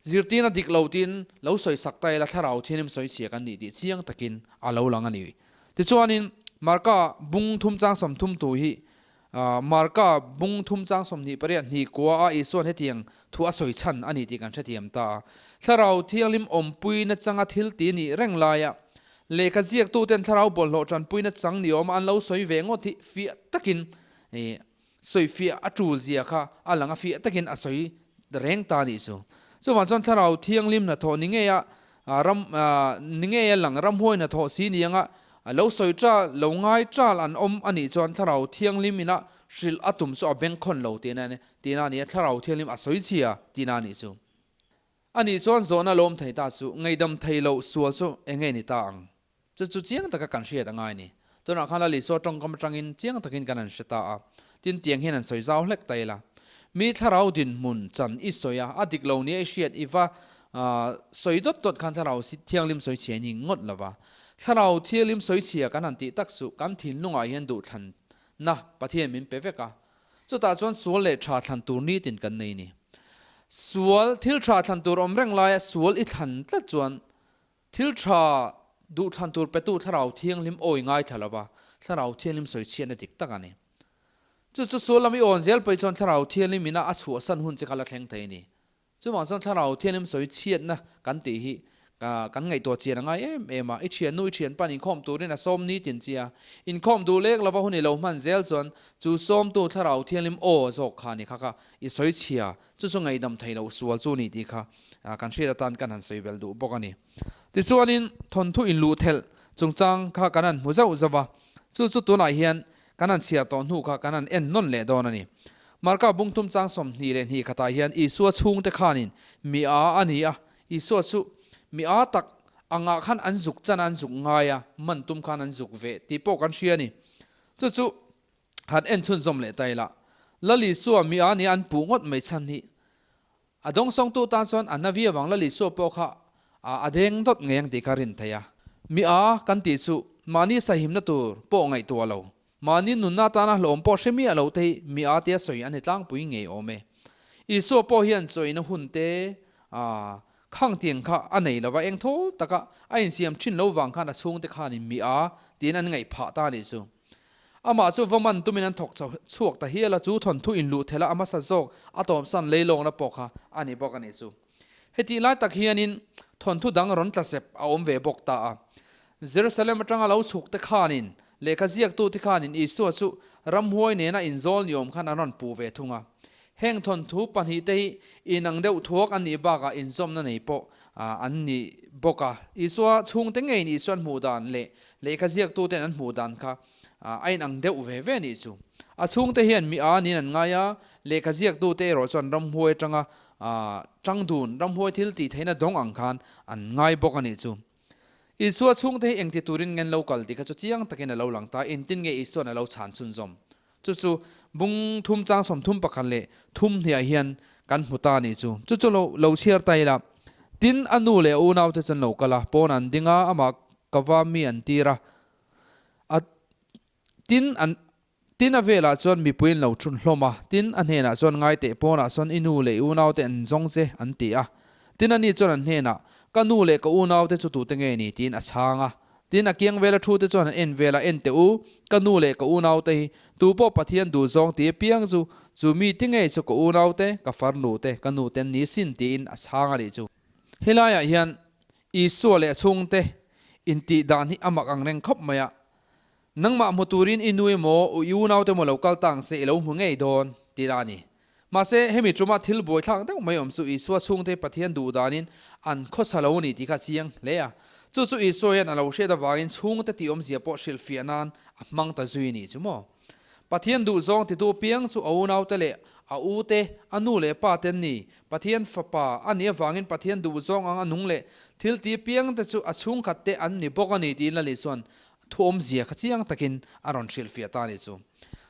Zirtirna dik lo tiin lo sawi sak ta ila Thlarau Thianghlim sawi chhia kan nih tih chiang takin a lo lang a ni. Tichuanin Marka bung thum chang 30 tu hi Marka bung thum chang 28 hnih kua a Isua'n hetiang thu a sawi chhan a ni tih kan hrethiam ta a. Thlarau Thianghlim awmpuina changa thil ti nih reng laia lehkha ziaktuten Thlarau bawlhhlawh tanpuina chang ni awma an lo sawi ve ngawt hi fiah takin Sawifiah a tul zia kha a lang a fiah takin a sawi reng ta nih chu. Chuvang chuan Thlarau Thianghlim hnathawh ni ngeia ram ni ngeia lang ramhuai hnathawh si ni anga lo sawi tal lo ngai tal an awm a nih chuan Thlarau Thianghlim ina hrilh a tum chu a bengkhawn lo tihna tihna a ni a, Thlarau Thianghlim a sawi chhia tihna a nih chu. Anih chuan zawhna lawm thei ta chu ngaidam thei loh sual chu enge ni ta ang? Chu chu chiang taka kan hriat a ngai ni. Tunah khan Lal Isua tawngkam atangin chiang takin kan han hre ta a, tin tiang hian han sawi zau hlek ta ila. Mi thlarau dinhmun chan i sawi a, a dik lo nia i hriat i va sawi dawt dawt khan thlarau thianghlim sawi chhia ni ngawt lo va. Thlarau thianghlim sawi chhia kan han tih tak chu kan thinlungah hian duhthlanna Pathian min pe vek a. Chutah chuan sual leh tha thlan tur nitin kan nei ni. Sual thil tha thlan tur awm reng laia sual i thlan tlat chuan Thil tha duhthlan tur petu Thlarau Thianghlim awi ngaithla lova, Thlarau Thianghlim sawichhiatna dik tak a ni. Chu chu sual lam i awn zel paih chuan Thlarau Thianghlim ina a chhuahsan hun che kha la thleng thei a ni. Chuvang chuan Thlarau Thianghlim sawichhiatna kan tih hi kan ngaihtuah chian a ngai em em a. I thiannu i thianpa'n inkhawm turin a sawm nitin chi a, inkhawm duh lek lova hun i lo hman zel chuan chu sawmtu Thlarau Thianghlim aw zawk kha a ni kha kha i sawichhia Chu chu ngaihdam thei loh sual chu ni tih kha kan hriat atan kan han sawi bel duh bawk a ni. Tichuanin thawnthu inluh thelh chungchang kha kan han hmu zauh zauh a, chu chu tunah hian kan han chhiar tawh hnu kha kan han en nawn leh dawn a ni. Marka bungtum chang 22 khatah hian Isua chhungte khanin mi a a ni a, Isua chu mi a tak angah khan an zuk chan a, an zuk ngai a, man tum khan an zuk ve tih pawh kan hria a ni. Chu chu Han en chhunzawm leh ta ila, Lal Isua mi a nia an puh ngawt mai chhan hi. A dawngsawngtu tan chuan a na viau ang, Lal Isua pawh kha a deng dawt ngei ang tih kha rin thei a. Mi a kan tih chu mahni sahimna tur pawh ngaihtuah lo, mahni nunna atana hlawm pawh hre miah lo te hi mi a tia sawi a ni tlangpui ngei awm e. Isua pawh hian chawina hun te khang tiang kha a nei lova, eng thawl taka a insiam thin lo vang khan a chhungte khanin mi a tiin an ngaih phah ta a nih chu. Amah chu va man tumin an thawk chhuak ta hial a, chu thawnthu inluh thela a hmasa zawk a tawmsan leilawngna pawh kha a ni bawk a nih chu. Hetih lai tak hianin thawnthu dang rawn tla zep a awm ve bawk ta a. Jerusalem atanga lo chhuk te khanin, lehkha ziaktu te khanin Isua chu ramhuai nena inzawl ni awm khan an rawn puh ve thung a. Heng thawnthu pahnihte hi inang deuh thuak an nih bakah inzawmna nei pawh an ni bawk a. Isua chhungte ngeiin Isua an hmuh dan leh lehkha ziaktuten an hmuh dan kha a inang deuh ve ve a nih chu. A chhungte hian mi a niin an ngai a, lehkha ziaktute erawh chuan ramhuai atanga tangdun, ramhuai thil tih theihna dawng ang khan an ngai bawk a nih chu. Isua chhungte hi engti turin ngen lo kal tih kha chu chiang takin a lo lang ta, engtin nge Isua'n a lo chhan chhunzawm? Chu chu bung thum chang 31 leh thum hniah hian kan hmu ta a nih chu. Chu chu lo lo chhiar ta ila. Tin, a nu leh a unaute chu an lo kal a, pawn an ding a, amah ka va mi an tir a. A Tin, an Tin a velah chuan mipui an lo thun hlawm a, tin, a hnenah chuan ngai teh pawnah sawn i nu leh i unaute an zawng che, an ti a. Tin, ani chuan an hnenah, Ka nu leh ka unaute chu tute nge ni? tiin a chhang a. Tin, a kiang vela thute chuan an en vel a, En teh u, ka nu leh ka unaute hi, tu pawh Pathian duh zawng ti apiang chu, chu mi ti ngei chu ka unaute, ka farnute, ka nute an ni sin, tiin a chhang a nih chu. Helaiah hian Isua leh a chhungte intih dan hi a mak ang reng khawp mai a. Nangmah hmu turin i nu emaw, i unaute emaw lo kal tang se i lo hmu ngei dawn, tih a ni. Mahse, hemi ṭuma thil buaithlak deuh mai awm chu Isua chhungte Pathian duh danin an khawsa lo a ni tih kha a chiang hle a. Chu chu Isua hian a lo hriat avangin chhungte tih awmzia pawh hrilhfiah nan a hmang ta zui a nih chu maw. Pathian duh zawng titu piang chu a unaute leh a ute, a nu leh pa te an ni. Pathian fapa a nih avangin Pathian duh zawng ang a nung leh thil ti piangte chu a chhungkhat te an ni bawk a ni tiin Lali chuan Thuawmzia kha chiang takin a rawn hrilhfiah ta a nih chu.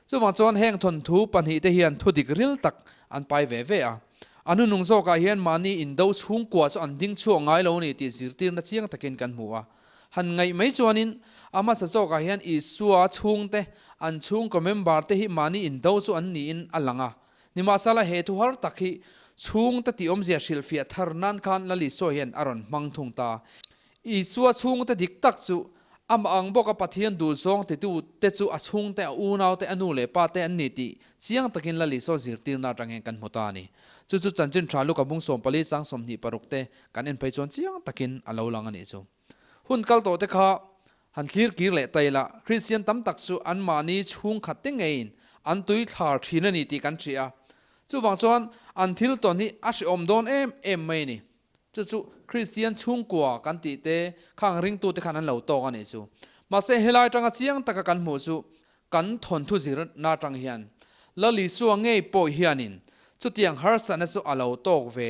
Chuvang chuan heng thawnthu pahnihte hian thudik ril tak an pai ve ve a. A hnunung zawkah hian mahni indo chhungkua chu an ding chhuak ngai lo a ni tih zirtirna chiang takin kan hmu a. Han ngaih mai chuanin a hmasa zawkah hian Isua chhungte, an chhungkaw member te hi mahni indo chu an niin a lang a. Nimahsela he thu har tak hi chhungte tih awmzia hrilhfiah thar nan khan Lal Isua hian a rawn hmang thung ta. Isua chhungte dik tak chu amah ang bawka Pathian duh zawng titu te chu a chhungte, a unaute, a nu leh pa te an ni tih chiang takin Lal Isua zirtirna atang hian kan hmu ta a ni. Chu chu chanchin tha Luka bung 14 chang 26 te kan en phei chuan chiang takin a lo lang a nih chu. Hun kal tawh te kha han thlir kir leh ta ila, Kristian tam tak chu anmahni chhungkhat te ngeiin an tui thlar thin a ni tih kan hria a. Chuvang chuan an thil tawn hi a hrehawm dawn em em mai a ni. Chu chu Kristian chhungkua kan tih te khang ringtute khan an lo tawk a nih chu. Mahse helai atanga chiang taka kan hmuh chu kan thawnthu zirna atang hian Lal Isua ngei pawh hianin chutiang harsatna chu a lo tawk ve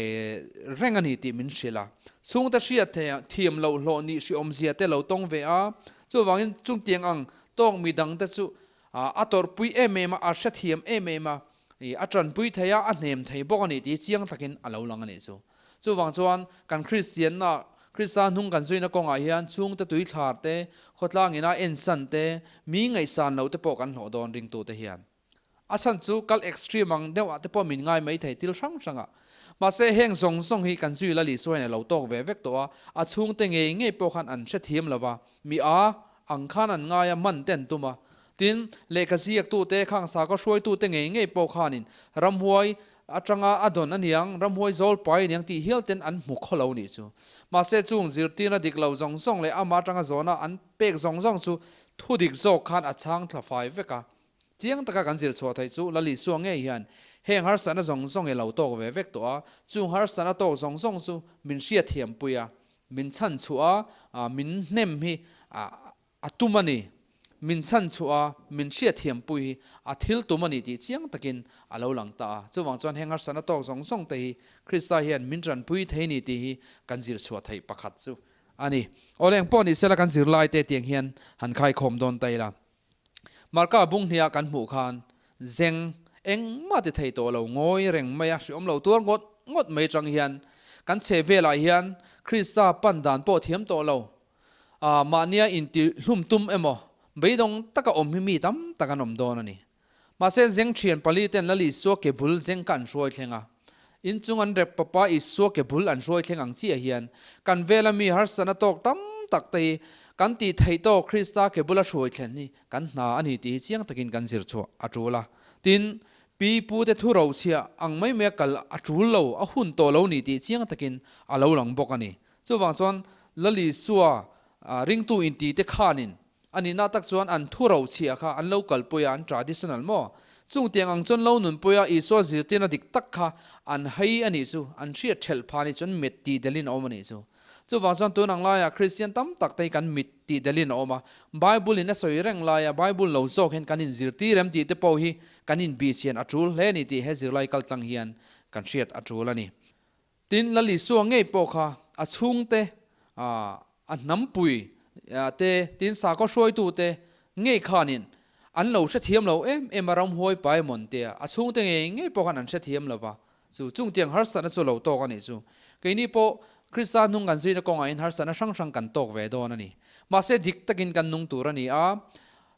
reng a ni tih min hrilh a. Chhungte hriat theih thiam loh hlawh nih hrehawmzia te lo tawng ve a, chuvangin chungtiang ang tawk midangte chu a tawrhpui em em a, a hrethiam em em a, I a tanpui thei a, a hnem thei bawk a ni tih hi chiang takin a lo lang a nih chu. Chuvang chuan kan Kristianna, Krista hnung kan zuina kawngah hian chhungte tuithlar te, khawtlang ina ensan te, mi ngaihsan loh te pawh kan hlawh dawn ringtute hian. A chhan chu kal extreme ang deuh ah te pawh min ngai mai thei thil hrang hrang ah. Mahse heng zawng zawng hi kan zui Lal Isua hian a lo tawk ve vek tawh a, a chhungte ngei ngei pawh khan an hrethiam lo va, mi a ang khan an ngai a, man te an tum a. Tin, lehkha ziaktute, khang sakhaw hruaitute ngei ngei pawh khanin ramhuai atanga a dawn aniang, ramhuai zawl pai aniang tih hial ten an hmu khaw lo nih chu. Mahse, chung zirtirna dik lo zawng zawng leh amah atanga zawhna an pek zawng zawng chu thu dik zawk khan a chhang thla fai vek a. Chiang taka kan zir chhuah theih chu Lal Isua ngei hian heng harsatna zawng zawng i lo tawk ve vek tawh a, chung harsatna tawk zawng zawng chu min hriatthiampui a, min chhan chhuah a, min hnem hi A tum a ni. Min chhan chhuah a, min hriatthiampui hi a thil tum a ni tih chiang takin a lo lang ta a. Chuvang chuan heng harsatna tawk zawng zawng te hi Krista hian min tanpui thei ni tih hi kan zir chhuah theih pakhat chu a ni. Aw leng pawh ni sela kan zirlai te tiang hian han khaikhawm dawn ta ila. Marka bung hniah kan hmuh khan zeng engmah ti thei tawh lo ngawi reng mai a, hriawm lo tuar ngawt ngawt mai atang hian kan chhe velah hian Krista pan dan pawh thiam tawh lo A mahnia intihlum tum emaw, beidawng taka awm hi mi tam tak an awm dawn a ni. Mahse, zeng thian pali ten Lal Isua ke bul zeng kha an hruai thleng a. Inchung an rep papa Isua ke bul an hruai thleng ang chiah hian kan vela mi harsatna tawk tam tak te hi kan tih theih tawk Krista ke bula hruai thlen hi kan hna a ni tih hi chiang takin kan zir chhuah a tul a. Tin, pi pute thu rochhiah ang mai maia kal a tul lo, a hun tawh lo ni tih chiang takin a lo lang bawk a ni. Chuvang chuan Lal Isua ringtu inti te khanin a nihna tak chuan an thu rochhiah kha an lo kalpui a, an traditional maw? Chung tiang ang chuan lo nunpui a, Isua zirtirna dik tak kha an hei a nih chu, an hriat thelh pha a nih chuan mit tih delin a awm a nih chu. Chuvang chuan tun ang laiah Kristian tam tak te hi kan mit tih delin a awm a, Bible in a sawi reng laia Bible lo zawk hian kan inzirtir em tih te pawh hi kan inbihchian a tul hle a ni tih he zirlai kaltlang hian kan hriat a tul a ni. Tin, Lal Isua ngei pawh kha a chhungte A hnampui te, tin sakhaw hruaitu te ngei khanin an lo hrethiam lo em em a, ramhuai pai mawn te a chhungte ngei ngei pawh khan an hrethiam lo va, chu chungtiang harsatna chu lo tawk a nih chu. Keini pawh Krista hnung kan zuina kawngah hian harsatna hrang hrang kan tawk ve dawn a ni. Mahse dik takin kan nung tur a ni a,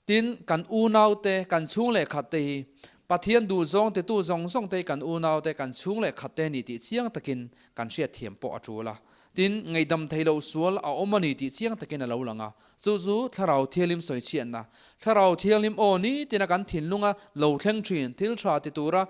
tin kan unaute, kan chhung leh khat te hi Pathian duhzawng titu zawng zawng te hi kan unaute, kan chhung leh khat te a ni tih chiang takin kan hriatthiam pawh a tul a. Tin, ngaihdam thei loh sual a awm a ni tih chiang takin a lo lang a. Chu chu Thlarau Thianghlim sawichhiatna, Thlarau Thianghlim aw ni tina kan thinlunga lo thleng thin thil tha ti tura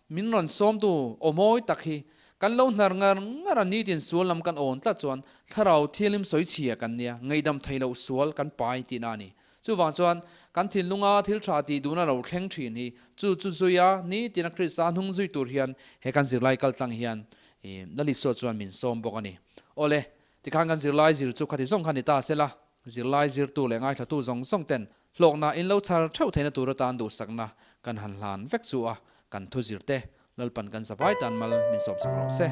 min rawn sawmtu aw mawi tak hi kan lo hnar ngar ngar a, nitin sual lam kan awn tlat chuan Thlarau Thianghlim sawichhia kan nia, ngaihdam thei loh sual kan pai tihna a ni. Chuvang chuan kan thinlunga thil tha tih duhna lo thleng thin hi chu chu zuia nitina Krista hnung zui tur hian he kan zirlai kal tlang hian Lalisua chuan min sawm bawk a ni. Awle, tikhan kan zirlai zir chu khati zawng kha ni ta sela, zirlai zirtu leh ngaithlatu zawng zawng ten hlawkna in lo chhar theuh theihna tur atan duhsakna kan han hlan vek chu a, kan thu zirte Lalpan kan zavai tan mal min sawmsak rawh se.